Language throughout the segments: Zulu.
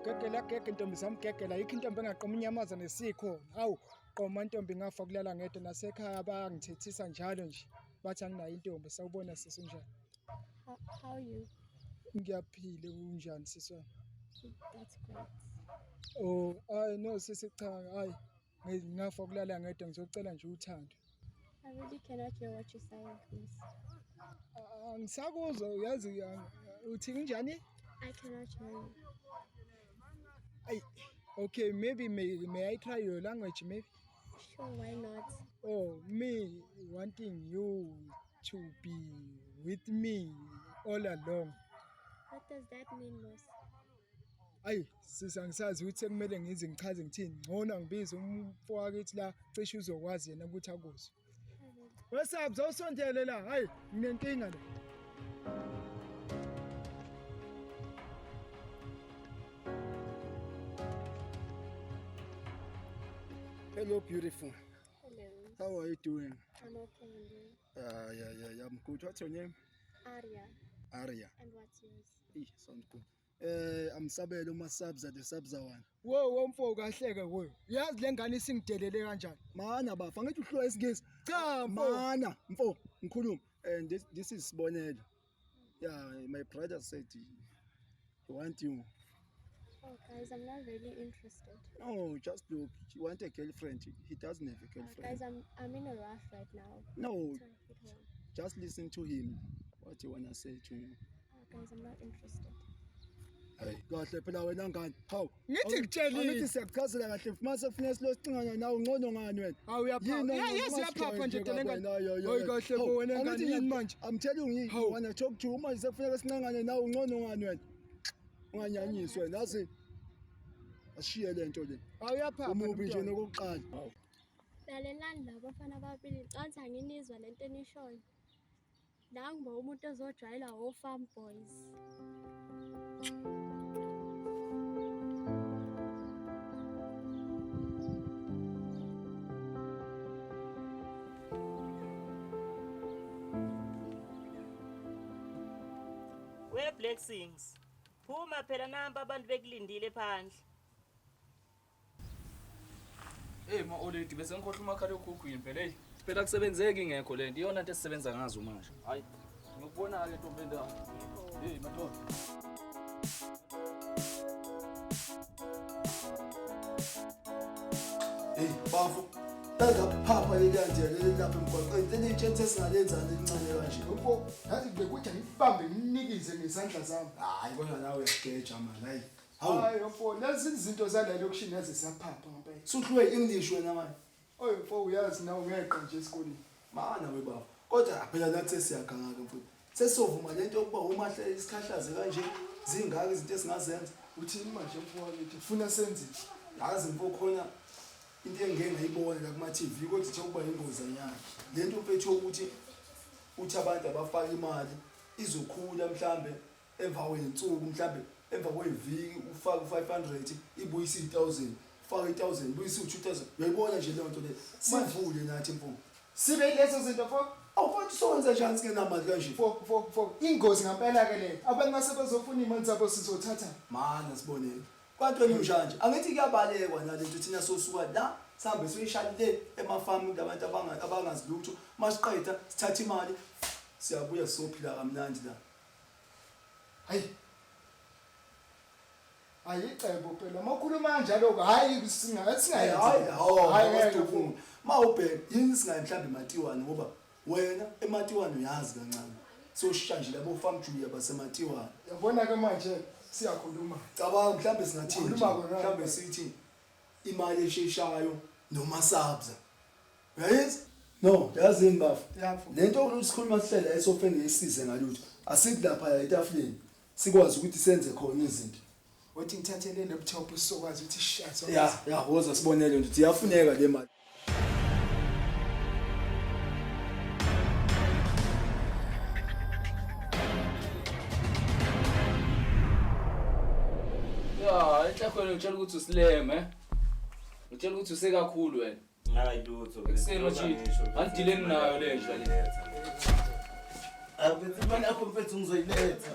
Gegela gege ntombi zami gegela ayikho intombi engaqoma inyamazane esikhona. Hawu qoma ntombi ngafa kulala ngedwa nasekhaya bayangithethisa njalo nje. Bathi anginayo intombi sawubona sisi unjani? How are you? Ngiyaphila unjani sisi wami? That's great. Oh, hayi no sisi cha hayi ngafa kulala ngedwa ngizocela nje uthando. I really cannot hear what you're saying, miss. Angisakuzwa uyazi uthi kunjani? I cannot hear you. Ay, okay, maybe may I try your language maybe? Sure, why not? Oh, me wanting you to be with me all along. What does that mean, Moss? Ayi, sisi angisazi ukuthi sekumele ngize ngichaze ngithini. Ngcono ngibize umfo wakithi la cishe uzokwazi yena ukuthi akuzwe. Wesabza awusondele la. Hayi, nginenkinga la. Hello, beautiful. Hello. How are you doing? I'm okay, and you? Yeah, I'm good. What's your name? Arya. Arya. And what's yours? Eh, sounds good. I'm Sabelo Masabza, the Sabza one. Wo wo mfo kahleke wo. Yazi le ngane isingidelele kanjani? Mana bafa, ngithi uhlulwa isiNgisi. Cha mfo. Mana, mfo, ngikhuluma. And this is Sibonelo. Yeah, my brother said he want you. Oh, guys, I'm not really interested. No, just look. He want a girlfriend. He doesn't have a girlfriend. Guys, I'm in a rush right now. No, To get home. just listen to him. What you wanna say to you? Guys, I'm not interested. Hey, kahle phela wena ngane. Hawu. Ngithi ngikutshelile. Angithi siyakuchazela kahle. Mase kufuneka silosicingana nawe ungcono ngani wena? Hawu uyaphapha. Yini Yeah, yes uyaphapha nje dele ngane. Hayi kahle bo wena ngane yini manje? I'm telling you, Hawu. wanna talk to you manje sekufuneka sincengane nawe ungcono ngani wena? Unganyanyisi wena yazi. Ashiye lento le. Hawu uyaphapha. Umubi nje nomntwana. nokuqala. Lalelani la bafana ababili, ngicabanga anginizwa lento enishoyo. La ngibo umuntu ozojwayela o-farm boys. We Black Sings. Phuma phela nampa abantu bekulindile phandle. Hey ma oledi bese ngikhohlwa umakhalekhukhwini phela hey. Phela kusebenzeki ingekho lento iyona into esisebenza ngazo manje. Hayi ngiyokubona ke ntombi endala. Hey madoda. Hey bafo. Lazaphapha leli nje leli lapha emgwaqeni leli tshethe singalenzani elincane kanje. Mfo, yazi bekuthi ngibambe nginikize ngezandla zami. Hayi kodwa nawe uyageja man hayi. Hawu. Hayi mfo, lezi izinto zala lokishini yazi siyaphapha ngempela. Suhlwe English wena manje. Oy mfo uyazi nawe ngeqa nje esikoleni. Mana we baba. Kodwa phela nathi sesiyaganga ke mfowethu. Sesizovuma lento yokuba umahle isikhahlaze kanje zingaka izinto esingazenza. Uthini manje mfo wakithi? Ufuna senze? Yazi mfo khona into engeke ngayibona la kuma TV kodwa ithe ukuba ingozanyana. Lento mfethu yokuthi uthi abantu abafaka imali izokhula mhlambe emva kwey'nsuku mhlambe emva kweviki ufake u-500 ibuyise i-1000 ufake i-1000 ibuyise u-2000 uyayibona nje leyo nto leyo sivule nathi mfo Sibe lezo zinto mfo. awu mfowethu sowenza njani singenamali kanje Mfo mfo mfo ingozi ngempela ke le. Abantu mase bezofuna imali zabo sizothatha. Mana sibonele kwanto enjani nje angithi kuyabalekwa nalento thina sosuka la sihambe soyishaya le emafamu kulabantu abangazi lutho masiqeda sithatha imali siyabuya sizophila kamnandi la. Hayi. Ayicebo phela mawukhuluma kanjalo hayi singayenza. Hayi hawu Hayi ngeke mfo. Mawubheka yini singayi mhlawumbe eMatiwane ngoba wena eMatiwane uyazi kancane. Soshisha nje labo farm Julia baseMatiwane. Yabona ke manje siyakhuluma. Cabanga mhlawumbe singathini nje, Ukhuluma kona. mhlawumbe sithi imali esheshayo noma sabza. Uyayenza? No, yazini bafo. Yafo. Lento ukuthi sikhuluma sihlela esofeni ngesize ngalutho. Asithi lapha etafuleni sikwazi ukuthi senze khona izinto. Wathi ngithathe le laptop sizokwazi ukuthi sishaye. Ya, ya woza sibonele nje ukuthi iyafuneka le mali. Ya, enhlakhweni utshela ukuthi usileme. eh? Utshela ukuthi usekakhulu wena. Hayi lutho. Ekuseni machidi. Angidileni nayo le nja le. Mfethu imali yakho mfethu ngizoyiletha.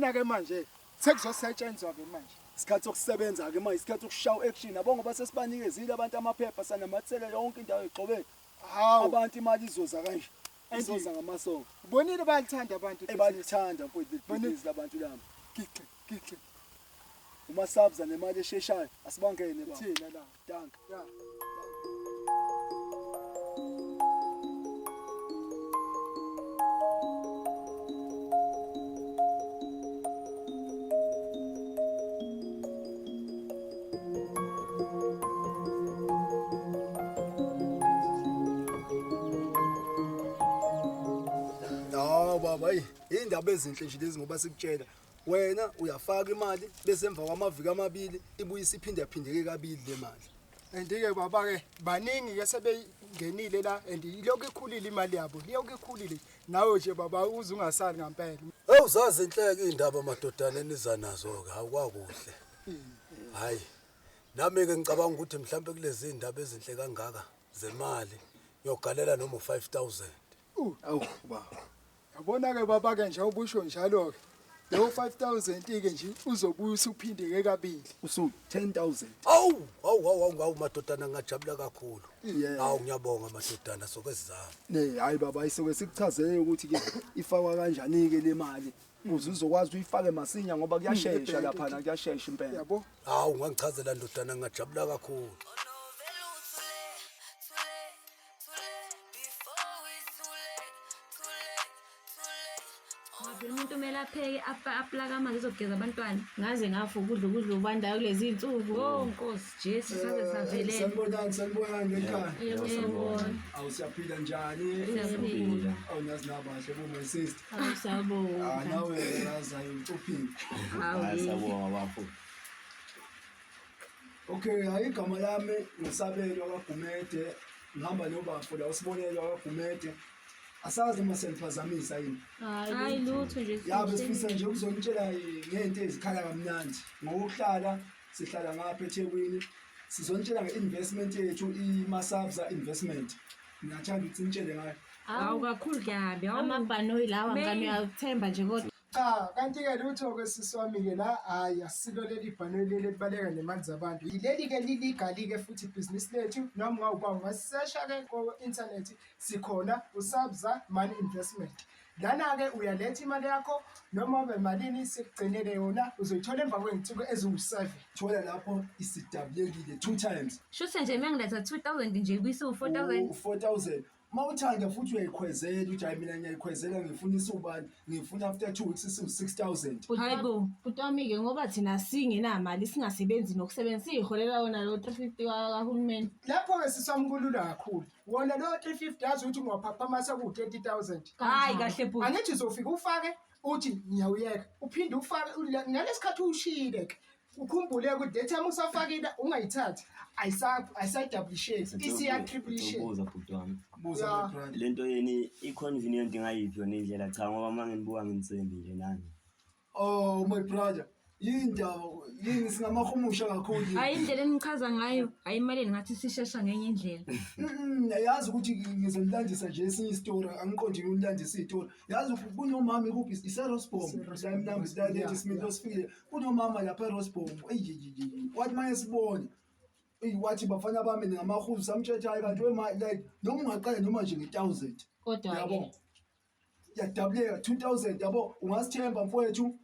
Yabona-ke manje sekuzosetshenzwa-ke manje. Isikhathi sokusebenza-ke manje, isikhathi sokushaya action. Yabo ngoba sesibanikezile abantu amaphepha, sanamathele yonke indawo egxobeni. Hawu, Abantu imali izoza kanje. And- Izoza ngamasongo. ubonile bayalithanda abantu. Ebalithanda mfowethu Bonile. leli labantu lami. Gixe, gixe, Uma sabza nemali esheshayo asibangene baba. thina la. Danke. Ya. Hawu baba, hey, indaba ezinhle nje lezi ngoba sikutshela. Wena uyafaka imali bese emva kwamaviki amabili ibuye isiphinde phindeke kabili le mali. And-ke baba-ke baningi-ke sebengenile la and ilokhu ikhulile imali yabo, ilokhu ikhulile. Nawe nje baba uze ungasali ngampela. Ewu zazinhleke iy'ndaba madodana eniza nazo-ke, hawu kwakuhle. Hhayi, nami-ke ngicabanga ukuthi mhlampe kulezi iy'ndaba ezinhle kangaka zemali ngiyogalela noma u-5,000. Awu baba. Yabona-ke baba-ke nje ubusho njalo-ke. Leyo 5000-ke nje uzobuya usuphindeke kabili. Usu 10,000. Awu, awu, awu, awu, awu madodana ngingajabula kakhulu. Yeah. Hawu ngiyabonga madodana soke sizame. Ne, hayi baba, ayisoke sikuchazele ukuthi ke ifakwa kanjani ke le mali. Ukuze uzokwazi uyifake masinya ngoba kuyashesha lapha na kuyashesha impela. Yabo? Hawu ungangichazela ndodana ngingajabula kakhulu. Phela umuntu kumele apheke aplake amanzi ezogeza abantwana. Ngaze ngafa ukudla ukudla obandayo kulezi iy'nsuku. Oh Nkosi Jesu saze savelela. Sanibonani, sanibonani ekhaya. Yebo. Awu siyaphila njani? Siyaphila. Awu nazi nabahle bo my sister. Hawu Ah siyabonga. nawe raza ucuphile. Hawu. Siyabonga bafo. Okay, hayi igama lami nguSabelo kaGumede. Ngihamba nobafo la usibonelo kaGumede. Asazi uma seniphazamisa yini. Hayi lutho nje. Yabe sifisa nje ukuzonitshela ngento ezikhala kamnandi. Ngokuhlala sihlala ngapha eThekwini. Sizonitshela nge-investment yethu iMasabza Investment. Ngiyathanda ukuthi nitshele ngayo. Hawu kakhulu kabi. Hawu. Amabhanoyi lawa ngane Me- uyathemba nje kodwa. Cha, kanti-ke lutho-ke sisi wami-ke la, hhayi asilo leli bhanoyi leli elibaleka nemali zabantu. Leli-ke liligali-ke futhi ibhizinisi lethu, noma ungawuba ungasisesha-ke ko-inthanethi, sikhona uSabza Money Investment. Lana-ke uyaletha imali yakho, noma ube malini sikugcinele yona, uzoyithola emva kwey'nsuku eziwu-7. Thola lapho isidabulekile 2 times. Shuthe nje mengiletha 2000 nje ibuyise u4000. U-4000. Uma uthanda futhi uyayikhwezela uthi hayi mina ngiyayikhwezela ngifuna isubani ngifuna after 2 weeks isu 6000. Hayi bo. Bhuti wami-ke ngoba thina singenamali singasebenzi nokusebenza siyiholela wona lo 350 kahulumeni. Lapho-ke sisi wami kulula kakhulu. Wona loyo 350 yazi ukuthi ungawuphaphama seku-30,000. Hayi kahle bhuti. Angithi uzofika ufake uthi ngiyawuyeka uphinde ufake ngalesikhathi uwushiyile ke ukhumbule ukuthi le time usafakile ungayithathi ayisayidablisheki isiya-triplisheki. Ubuza bhuti wami. Buza Ya. my brother. Lento yeni i-convenient ngayiphi yona indlela cha ngoba uma nginibuka nginisemi nje nani. Oh my brother. Yindaba yini singamahumusha kakhulu. Hayi indlela enichaza ngayo, hayi imali ngathi sishesha ngenye indlela. Yazi ukuthi ngizonilandisa nje esinye isitori angiqondi ukulandisa izitori. Yazi kunomama ikuphi iseRosbom la emnambi la lethi similo sifikile. Kunomama lapha eRosbom. Eyi wathi manje sibone. Eyi wathi bafana bami ningamahuzu samtshetha hayi kanti wema like noma ungaqala noma nje nge-1000. Kodwa-ke Yabo. Yadabuleka 2000 yabo ungasithemba mfowethu.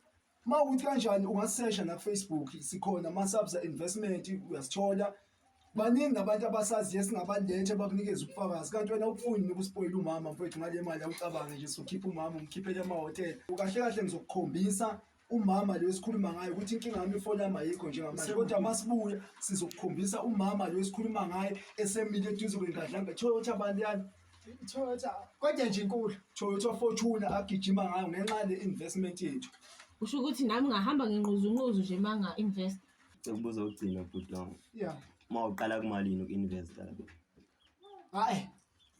Uma ukuthi kanjani ungasesha na ku Facebook sikhona Masabza Investment uyasithola. Baningi abantu abasaziyo esingabaletha bakunikeza ubufakazi kanti wena ukufuni ukuspoil umama mfowethu ngale mali awucabange nje usukhipha umama umkhiphele emahhotela. Kahle kahle ngizokukhombisa umama lo esikhuluma ngaye ukuthi inkinga yami ifoni yami ayikho njengamanje kodwa masibuya sizokukhombisa umama lo esikhuluma ngaye esemile eduze kwengadlanga Toyota bandiyani Toyota kodwa nje inkulu. Toyota Fortuner agijima ngayo ngenxa le investment yethu. Kusho ukuthi nami ngahamba nginquzunquzu nje uma nga-invest. Sekubuza ukugcina bhuti wami. Yeah. Uma uqala kumalini uku-investa lapho? Hayi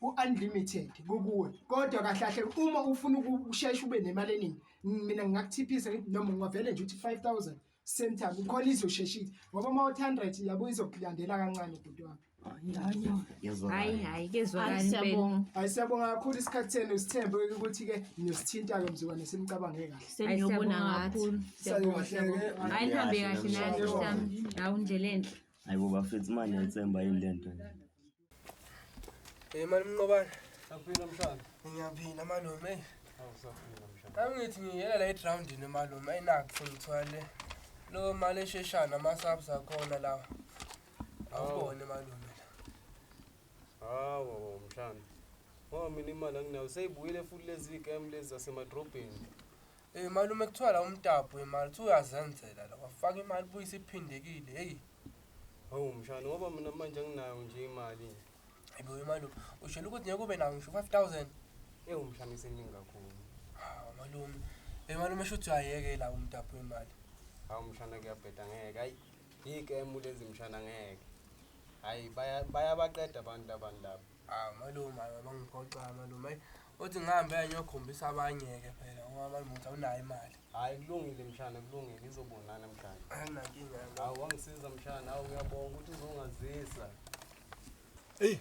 u-unlimited kukuwe kodwa kahle kahle uma ufuna ukushesha ube nemali eningi mina ngingakuthiphisa ngithi noma ungavele nje uthi 5000 same time ukhona izosheshile ngoba uma uthi 100 yabo izokulandela kancane bhuti wami. Hayi hayi kezwakala impela. Siyabonga. Hayi siyabonga kakhulu isikhathi senu sithembe ukuthi ke niyosithinta ke mzukwane senicabange kahle. Seniyobona ngathi. Kakhulu. Siyabonga siyabonga. Hayi nihambe kahle nathi sami. Hawu indlela enhle. Hayibo bafethu manje ngiyayithemba yini lento nje. Hey malume Nqobane, Saphila mshana. ngiyaphila malume. Hey, Hawu saphila mshana. nami ngithi ngiyela la egroundini malume, ayinakho sengithwale lo mali esheshana ama-subs akhona lawa. Awubone malume la. Hawu mshana. Ngoba mina imali anginayo seyibuyile futhi lezi game lezi zasemadrobheni. Hey malume kuthiwa la umtapo imali uthi uyazenzela la wafaka imali buyise iphindekile. Hey, Hawu mshana ngoba mina manje anginayo nje imali. hayibo malume, ushela ukuthi ngeke ube nayo ngisho 5000. Ewu mshana iseningi kakhulu. Hawu malume. Hey malume shuthi uyayeke la umtapo wemali. Hawu mshana kuyabheda ngeke. Hayi igame lezi mshana ngeke. Hayi bayabaqeda abantu abantu laba. Hawu malume, hayi bangiphoxa malume. Hey, uthi ngihambe ngiyokhombisa abanye-ke phela ngoba malume uthi awunayo imali. Hayi kulungile mshana kulungile izobonana mshana. Anginankinga. Hawu wangisiza mshana, hawu ngiyabonga ukuthi uzongazisa. Ey.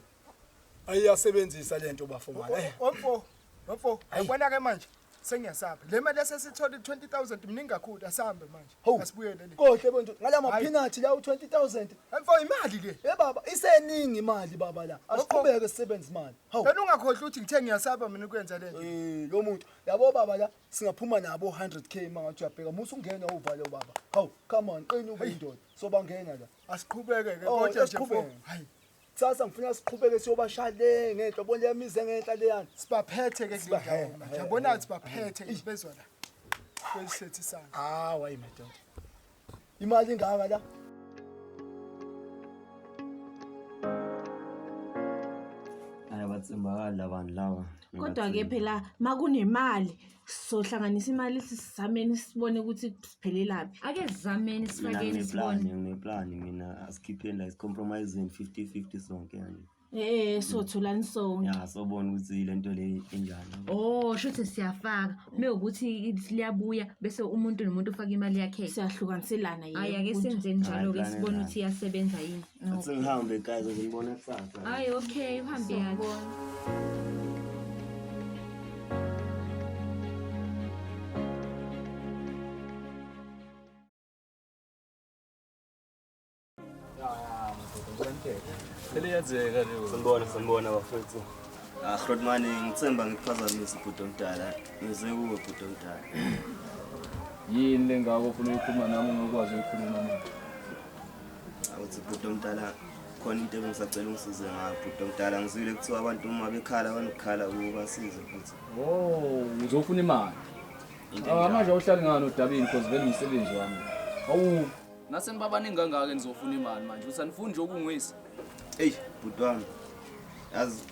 Ayiyasebenzisa lento bafo mali. Eh. Wemfo, wemfo, ayibona ke manje sengiyasaba. Le mali esesithole 20000 miningi kakhulu asambe manje. Hawu. Asibuyele le. Kohle bonto ngalama Hayi. peanut la u20000. Mfo imali le. Eh baba iseningi imali baba la. Asiqhubeke sisebenze imali. Hawu. Wena ungakhohlwa ukuthi ngithe ngiyasaba mina ukwenza le nto. Eh lo muntu yabo baba la singaphuma nabo 100k mangathi uyabheka musu ungena uvale baba. Hawu come on qina ube indoda. Sobangena la. Asiqhubeke ke Oh, kodwa nje mfo. asiqhubeke. Hayi Kusasa ngifuna siqhubeke siyobashaya le ngenhla bonke yamize ngenhla leyana. sibaphethe ke kule Sibahe- ndawo manje. Yabona ukuthi baphethe ke bezwa la. Kwesethisana. Ah wayi madoda. Imali ingaka la. Hayi abathembakali labantu laba. Kodwa ke phela makunemali sohlanganisa imali sizameni sibone ukuthi siphelelaphi. Ake sizameni Mina sifakeni ngineplan, sibone. ngineplan mina asikhipheni la isicompromising 50-50 sonke kanje. Eh sotholani sonke. Ya sobona ukuthi lento le injani. Oh, shuthi siyafaka. Mewukuthi liyabuya bese umuntu nomuntu ufaka imali yakhe. Siyahlukaniselana yebo. Hayi ake senzeni njalo ke Hayi, sibone plan ukuthi iyasebenza yini. Athi ngihambe guys ngibona kusasa. Hayi okay, uhambe kahle. Phela iyenzeka leyo. Sanibona sanibona bafethu. Ah Grootman ngithemba ngikuphazamisa bhuti omdala. Ngize kuwe bhuti omdala. Yini lengako ufuna ukukhuluma nami ungakwazi ukukhuluma manje? Awuthi bhuti omdala khona into engisacela ungisize ngayo bhuti omdala ngizwile kuthiwa abantu uma bekhala banokukhala ukubasize futhi. Oh, uzofuna imali. Into Ah enjalo. manje awuhlali ngani odabeni because vele umsebenzi wami. Awu, nase nibabaningi kangaka nizofuna imali manje. Uthi anifuni nje ukungwisa. Eyi bhuti wami. Yazi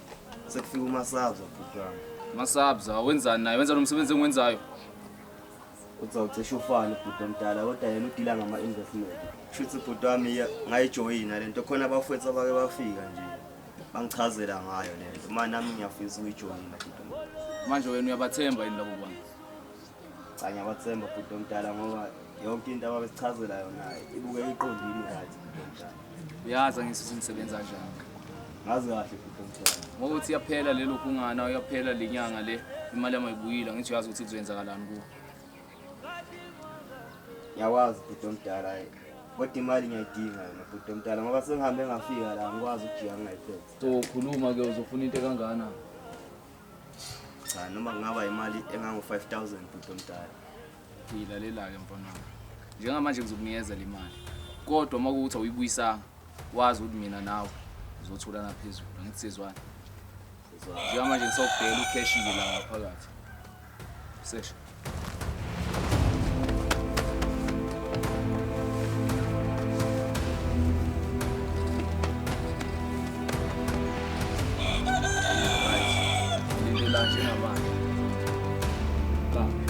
sekufika umasabza bhuti wami. Masabza wenzani naye? Wenza lo msebenzi engiwenzayo. Uthi awucishe ufane bhuti omdala kodwa yena udila ngama-investment. Shuthi bhuti wami ngayijoyina lento khona abafowethu abake bafika nje bangichazela ngayo lento. Manje nami ngiyafisa ukuyijoyina bhuti omdala. Manje wena uyabathemba yini labo bantu? Cha ngiyabathemba bhuti omdala ngoba yonke into ababesichazela yona ibukeka iqondile i-right bhuti omdala. Uyazi angithi ukuthi ngisebenza kanjani. Ngazi kahle bhuti omdala. Ngoba uthi iyaphela lelo kungana uyaphela le nyanga le imali yami ayibuyile ngithi uyazi ukuthi kuzoyenzakalani kuwe. Ngiyakwazi bhuti omdala kodwa imali ngiyayidinga yona bhuti omdala ngoba sengihambe ngafika la ngikwazi ukujika ngingayiphethe. So khuluma ke uzofuna into ekangakanani? Cha noma kungaba imali engango-5 000 bhuti omdala. Ngilalela-ke mfana wami. Njengamanje ngizokunikeza le mali. Kodwa uma kuwukuthi awuyibuyisanga, wazi ukuthi mina nawe uzotholana phezulu. Angithi siyezwana. Njengamanje ngisawubheka ucash-ke la ngaphakathi. Sesha. Right. Lindela njengamanje. Bambe.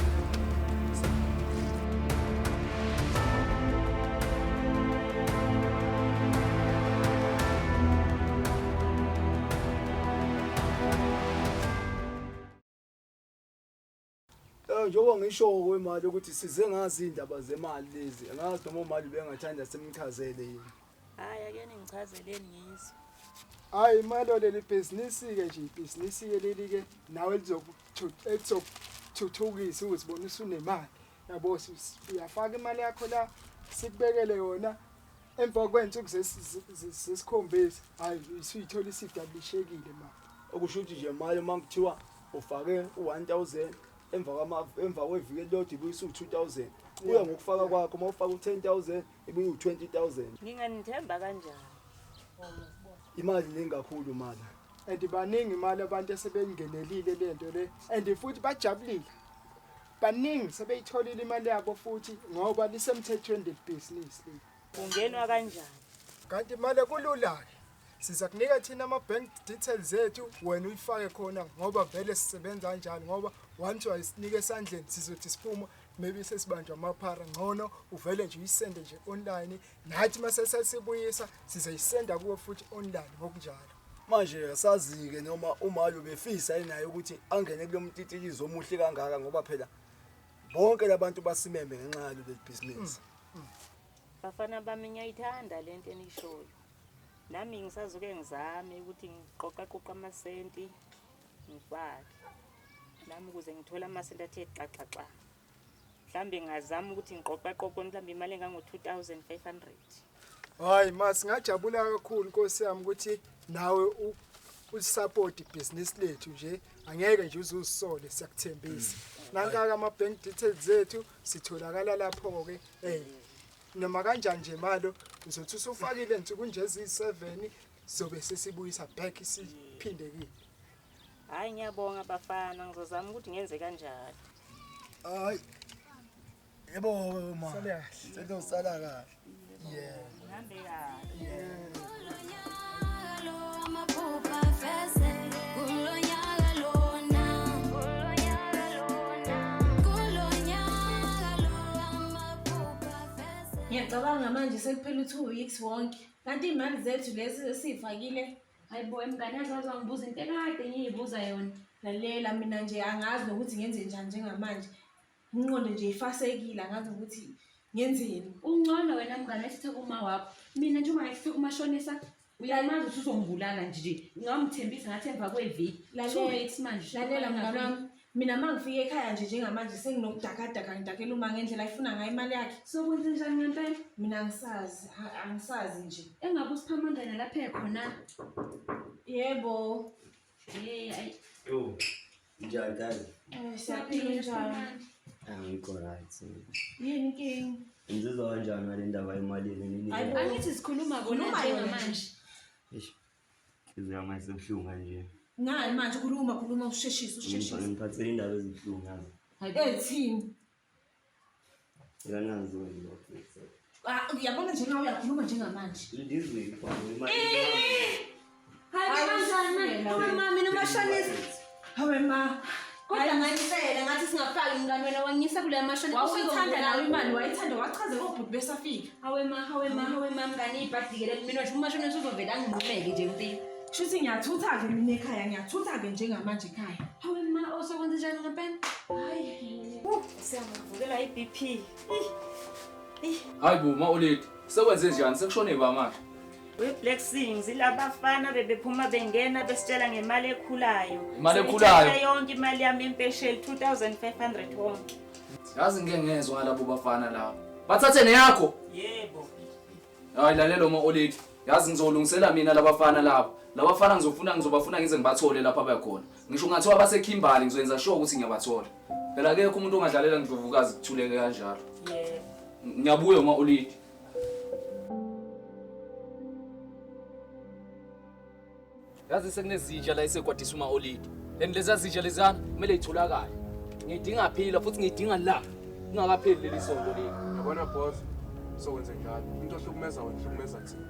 Njengoba ngisho kwemali ukuthi size ngazi indaba zemali lezi. Angazi noma umali bengathanda simchazele yini. Hhayi ake ningichazeleni ngizwe. Hayi malo leli bhizinisi-ke nje ibhizinisi-ke leli-ke nawe lizokuthuthukisa uzibona usunemali. Yabo uyafaka imali yakho la sikubekele yona emva kwey'nsuku zesikhombisa hhayi usuyithola isidabulishekile ma. Okusho ukuthi nje manje uma kuthiwa ufake u-1000 emva emva kweviki elilodwa ibuye isu-2000 kuya ngokufaka kwakho uma ufaka u-10000 ibuye u-20000. Nginganithemba kanjani? Imali iningi kakhulu mali. And baningi imali abantu asebengenelile le nto le and futhi bajabulile. Baningi sebeyitholile imali yabo futhi ngoba lisemthethweni leli bhizinisi leli. Kungenwa kanjani? Kanti imali kulula-ke. Siza kunika thina ama-bank details zethu wena uyifake khona ngoba vele sisebenza kanjalo ngoba once wayisinika esandleni sizothi siphuma maybe sesibanjwa amaphara ngcono uvele nje uyisende nje online nathi mase sesibuyisa sizoyisenda kuwe futhi online ngokunjalo. Manje asazi-ke noma umalo ubefisa yini naye ukuthi angene kulo mtitilizo omuhle kangaka ngoba phela bonke labantu basimeme ngenxa yalo leli bhizinisi. Bafana bami ngiyayithanda lento enishoyo. Nami ngisazoke ngizame ukuthi ngiqoqaqoqa amasenti ngifake. Nami ukuze ngithole amasenti athe xaxaxa. Mhlambe ngazama ukuthi ngiqoqaqoqe mhlambe imali engango 2500. Hayi ma singajabula kakhulu Nkosi yami ukuthi nawe usupport ibhizinisi lethu nje angeke nje uzusole siyakuthembisa. Nanka ama bank details zethu sitholakala lapho ke eh noma kanjani nje malo uzothi usufakile insuku nje eziyi7 sizobe sesibuyisa back siphinde kini. Hayi ngiyabonga bafana ngizozama ukuthi ngenze kanjalo. Hayi. Yebo ma. Sele kahle. Yeah. Ngihambe kahle. Ngiyacabanga manje sekuphela u-2 weeks wonke. Kanti iy'mali zethu lezi esiy'fakile. Hayi bo mngane yazi wangibuza into ekade ngiyibuza yona. Lalela mina nje angazi nokuthi ngenze njani njengamanje. Ingqondo nje ifasekile angazi ukuthi ngenzeni. Ungcono wena mngane esithe kuma wakho. Mina nje uma ngisithe kumashonisa uyamazi ukuthi uzongibulala nje. Ngamthembisa ngathi emva kweviki. 2 weeks manje. Lalela mngane wami. Mina uma ngifika ekhaya nje njengamanje senginokudakadaka ngidakela uma ngendlela ayifuna ngayo imali yakhe. Sokwenze njani ngempela? Mina angisazi, angisazi nje. Engabe usiphamandana lapha ekhona. Yebo. Hey ayi. Yo, njani dad? Siyaphila njani? Angikho right. Yini inkinga? Ngizizwa kanjani ngale ndaba yemalini nini? Angithi sikhuluma kona njengamanje. Eish. Inhliziyo yami ayisebuhlungu kanje. Ngani manje khuluma khuluma usheshise usheshise. Ngiphathele indaba ezibuhlungu yazi. Ethini? Cela ningangizondi bafethu. Ah, uyabona nje nawe uyakhuluma njengamanje. Ngizwe imali. Hayi kanjani manje? Hawe ma mina umashonisa. Hawe ma. Kodwa ngangicela ngathi singafaki mngani wena wangisa kule mashonisa. Wawuyithanda nawe imali wayithanda wachaze kobhuti besafika. Hawe ma hawe ma hawe ma mngani ibhadike mina nje umashonisa uzovela anginqumeke nje impilo. Shuthi ngiyathutha-ke mina ekhaya ngiyathutha-ke njengamanje ekhaya. Hawe ma osokwenza njani ngempela? Hayi. Siyangivukela i-BP. Hayi bo ma Oledi, sekwenze njani sekushone ba manje? We Black Sings ilabafana bebephuma bengena besitshela ngemali ekhulayo. Imali ekhulayo? Sebethathe yonke imali yami empesheli 2500 wonke. Yazi ngike ngezwe ngalabo bafana labo. Bathathe neyakho. Yebo. Hayi lalela ma Oledi, yazi ngizolungisela mina labafana labo. Labafana ngizofuna ngizobafuna ngize ngibathole lapha abakhona. Ngisho ngathiwa baseKimberley ngizoyenza sure ukuthi ngiyabathola. Phela akekho umuntu ongadlalela ndlovukazi kuthuleke kanjalo. Yebo. Ngiyabuya ma Oledi. Yazi sekunezinja la esekwadisa uma Oledi. And lezi zinja lezana kumele itholakale. Ngidinga phila futhi ngidinga la. Kungakapheli leli sonto leli. Yabona boss, sokwenze njalo. Into ohlukumeza wena uhlukumeza thina.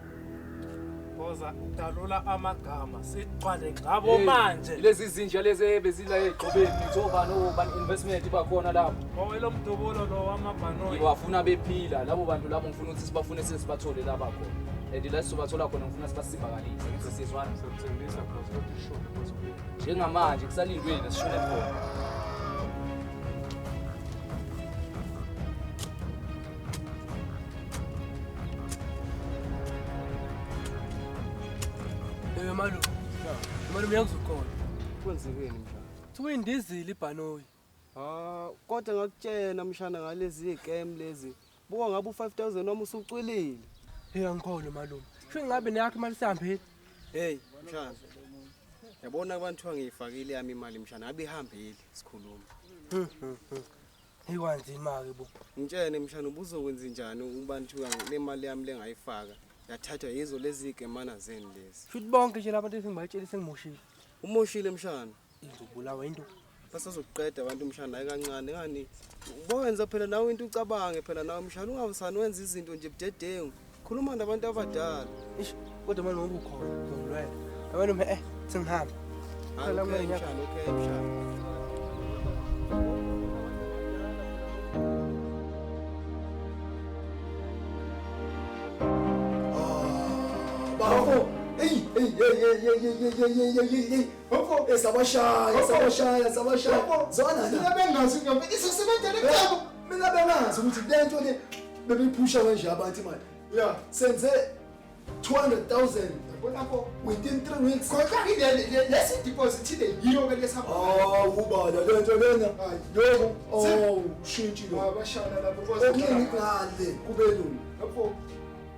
Boza dalula amagama sigcwale ngabo manje. Lezi zinja lezi ebezila egqobeni ngithi obani obani investment bakhona lapho. Owelo mdubulo lo wamabhanoyi. Ngiwafuna bephila labo bantu labo ngifuna ukuthi sibafune sesibathole la bakhona. And la sizobathola khona ngifuna sibasivakalise ngithi sisizwana. Siyakuthembisa boss kodwa ishone boss. Njengamanje kusalindweni sishone khona. Ewe malume. Malume uyangizukona. Kwenzekeni mshana? Kuthiwa indizile ibhanoyi. Ah, kodwa ngakutshena mshana ngalezi ikem lezi. Buka ngabe u5000 noma usucwilile. Hey angikholwa malume. Sho ngabe neyakho imali sihambile. Hey mshana. Yabona abantu angiyifakile yami imali mshana, ngabe ihambile sikhuluma. Hey kwanzima ke bo. Ngitshene mshana ubuzokwenza njani ubantu le mali yami lengayifaka. Yathathwa yizo lezi igemana zeni lezi. Futhi bonke nje labantu esengibatshela sengimoshile. Umoshile mshana. Izobulawa into. Basazokuqeda abantu mshana hayi kancane ngani. Bowenza phela nawe into ucabange phela nawe mshana ungawusani wenza izinto nje budedengu. Khuluma nabantu abadala. Ish kodwa manje ngoba ukhona ngizolwela. Malume sengihamba. Phela mshana, okay mshana. Bafo, hey hey hey hey hey hey hey hey hey hey. Bafo, sabashaya, sabashaya, sabashaya. Zwana mina bengazi ngempela isasebenzele kubo. Mina bengazi ukuthi lento le bebeyiphusha kanje abantu imali. Yeah, senze 200,000 yabona within 3 weeks. Kodwa ke lesi deposit le yiyo ke lesihamba. Ah, ubala lento lena. Yebo, oh, ushintshi lo. Abashana lapho okuningi ngale kube lula. Bafo.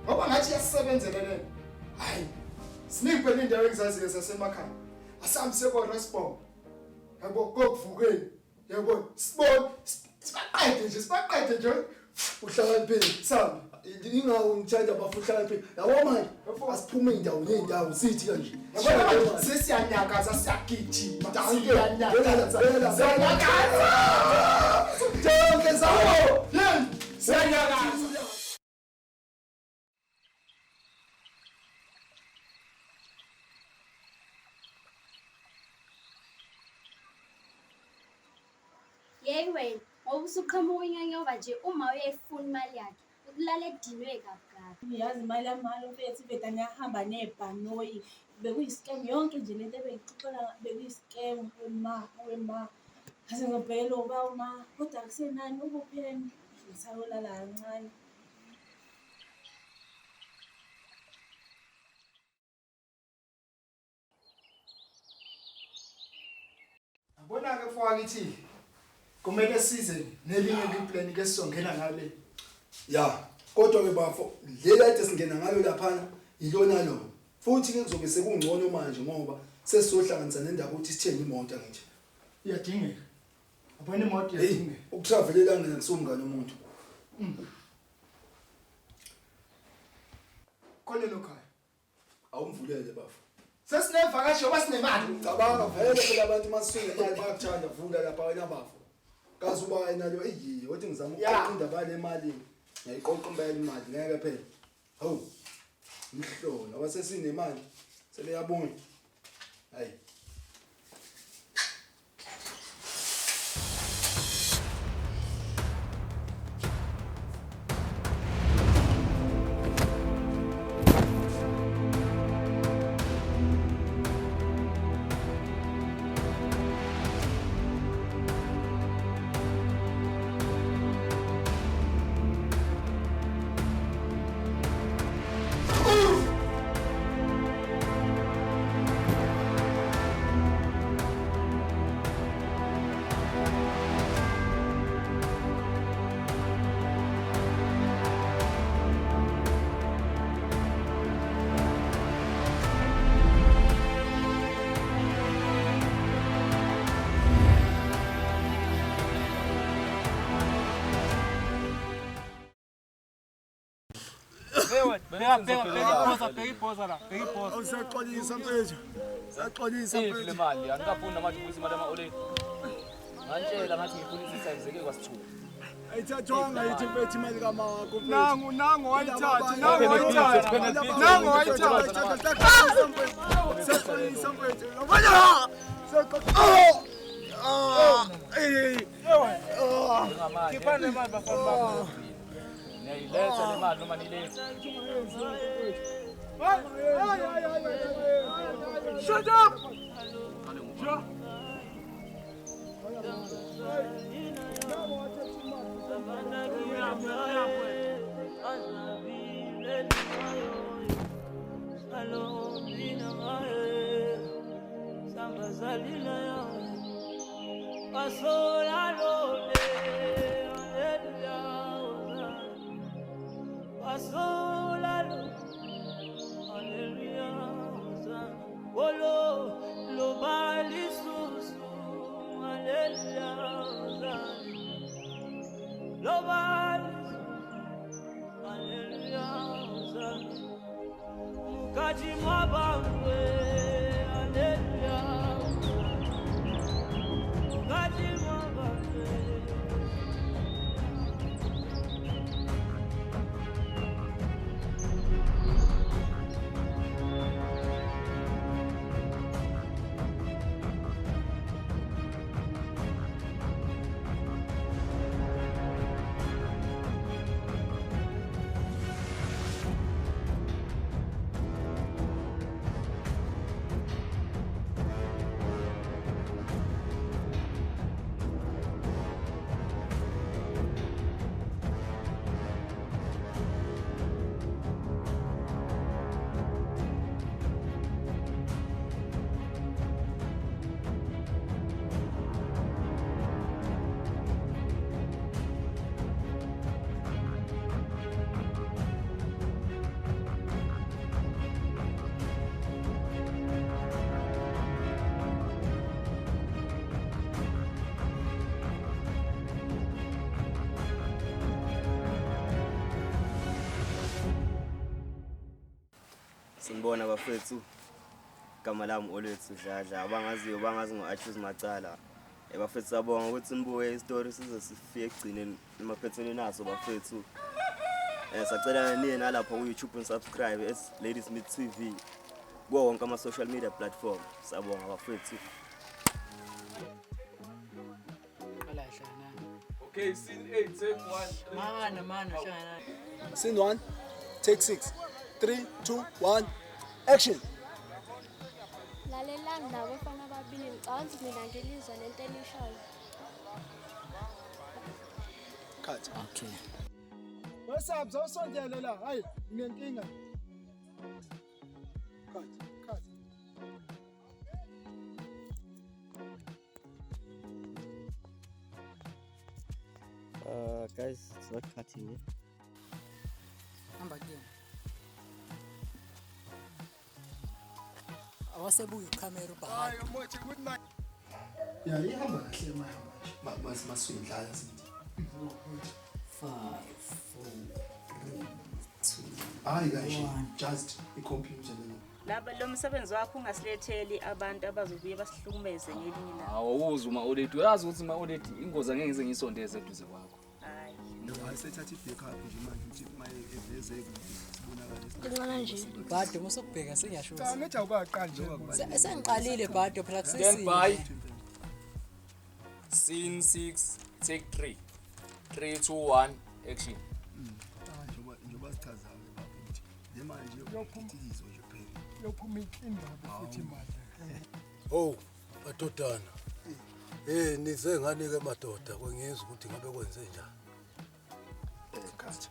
Ngoba ngathi yasebenzele lena. Hayi. Siningi phela indawo engizaziyo zasemakhaya. Asihambise ko Rosbom. Yabo kokuvukeni. Yabo sibone sibaqede nje sibaqede nje. Uhlakaniphile. Sambi. Ingawo ngithanda bafu uhlakaniphile. Yabo manje asiphume indawo nendawo sithi kanje. Yabona manje sesiyanyakaza siyagijima. Siyanyakaza. Siyanyakaza. Jonke zawo. Yey, siyanyakaza. Yey wena, ngoba usuqhamuka unyonyoba nje uma uyayifuna imali yakhe, ukulala edinwe kabi kabi. Yazi imali yami malo mfethu ibhedane yahamba nebhanoyi. Bekuyiscam yonke nje lento ebengixoxela bekuyiscam wema wema. Ngase ngibhekele uba uma kodwa akusenani ukupheni. Ngisayolala kancane. Yabona ke mfowethu kumele size nelinye iplan ke sizongena ngale. Ya, kodwa ke bafo le lade singena ngalo laphana ilona lona. Futhi ke kuzobe sekungcono manje ngoba sesizohlanganisa nendaba ukuthi sithenge imoto ngithi. Iyadingeka. Yabona imoto iyadingeka. Ukutravelela ngena kusumngane umuntu. Khona lokhaya. Awumvulele bafo. Sesinevakashi ngoba sinemali. Cabanga vele phela abantu masuke imali bayakuthanda vula lapha wena bafo. Kazi uba yena lo eyi wathi ngizama ukuqoqa indaba le mali. Ngiyayiqoqa impela imali ngeke phela. Hawu. Mhlola wasesinemali sebeyabona. Hayi. Awusaxolisa mfethu. Saxolisa mfethu. Le mali angikafuni manje ukubuyisa imali ama-oledi. Ngantshela ngathi ngifuna isitha ngizeke kwasithuba. Ayithathwanga yithi mfethu imali kamakho mfethu. Nangu nangu wayithatha, nangu wayithatha. Nangu wayithatha. Saxolisa mfethu. Yabona. Saxolisa. Ah. Eh. Khiphani le mali bafana bami. Niyayiletha le mali noma niyilethe? Shut up! Sanibona bafethu, igama lami Olwethu Dladla, abangaziyo bangazi ngo-Achus Macala. Bafethu siyabonga ukuthi nibuke isitori size sifike ekugcineni emaphethelweni aso bafethu. Sacela niye nalapha ku-YouTube ni-subscribe as Ladysmith TV kuwo wonke ama-social media platform. Siyabonga bafethu. Okay, scene 8, take 1. Mana, mana, hlangana. Scene 1, take 6. 3, 2, 1, action! Lalelani labo bafana ababili, ngicabanga ukuthi mina ngilizwa lento enishoyo. Cut. Okay. Wesabza awusondele la, hayi nginenkinga. Cut. Cut. Guys, it's not cutting it. Hamba kuyena. Awasebuka ikhamera ubhaka. Ya ihamba kahle mahamba nje. Masuyidlala sithi. 5 4 3 2. Hayi kanje just i-computer lena. Laba lo msebenzi wakho ungasiletheli abantu abazobuye basihlukumeze ngelinye ilanga. Awuzi uma oledi, uyazi ukuthi uma oledi ingozi angeke ngize ngisondeze eduze kwakho. Hayi. Hayi sethatha i-backup nje manje ukuthi maye eveze kude sibonakale. Ngicela nje. Bhado musukubheka sengiyasho. Cha ngithi awukaqali nje. Sengiqalile Bhado phela Stand by. Scene 6, take 3. 3 2 1, action. Njengoba njengoba sichazayo baba ukuthi le manje uphithilizo nje phela. Yophuma indaba futhi imali. Oh, madodana. Nize ngani ke madoda kwengizwa ukuthi ngabe kwenze njani. Cut.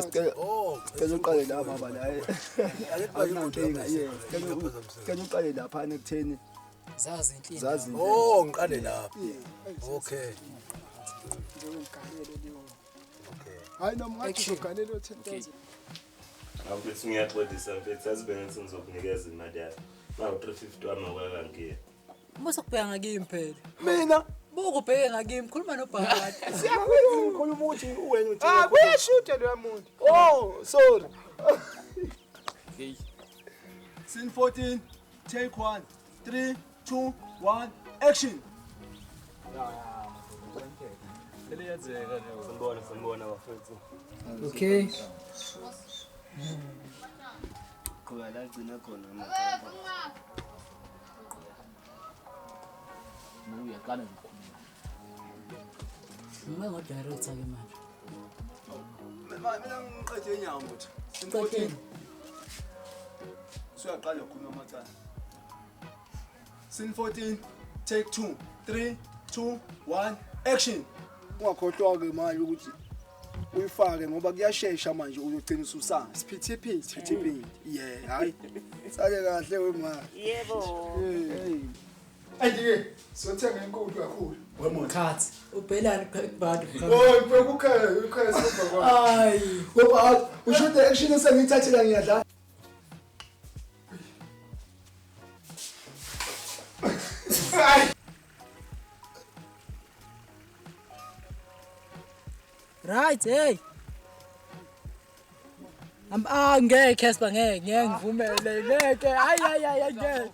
Sicela sicela uqale la baba la. Akunankinga, yeah. Sicela uqale lapha ekutheni zazi inhlinhla. Zazi. Oh, ngiqale lapha. Okay. Okay. Hayi noma ngathi ugalelo 10000. Mfethu ngiyaxolisa mfethu, yazi bengithi ngizokunikeza imali yakho. Nawu 350 wami awukakangiye. Musa kubheka ngakimi phela. Mina buka ubheke ngakimi, khuluma noBhakade. Siyakhuluma ukuthi wena uthi. Ah, kuyashuta lo muntu. Oh, sorry. Scene 14, take 1. 3 2 1, action. Sanibona, sanibona bafethu. Okay. Qhubeka la gcina khona. Uyaqala ngikhuluma. Ngime ngo-director ke manje. Mina ngiqede inyama ukuthi. Scene 14. Usuyaqala ukukhuluma amacala. Scene 14, take 2. 3 2 1, action. Ungakhohlwa ke manje ukuthi uyifake ngoba kuyashesha manje uyogcina ususana. Siphithiphithi. Siphithiphithi. Yeah, hayi. Sale kahle wemali. Yebo. Hey. And-ke siyothenga enkulu kakhulu. Wemona. Khathi. Ubhelani kubantu. Oh, ngibheka ukhaya, ukhaya semva kwami. Hayi. Ngoba usho ukuthi action esengiyithathela ngiyadlala. Right, hey. Ah ngeke Casper, ngeke, ngeke ngivumele, ngeke. Hayi hayi hayi, ngeke.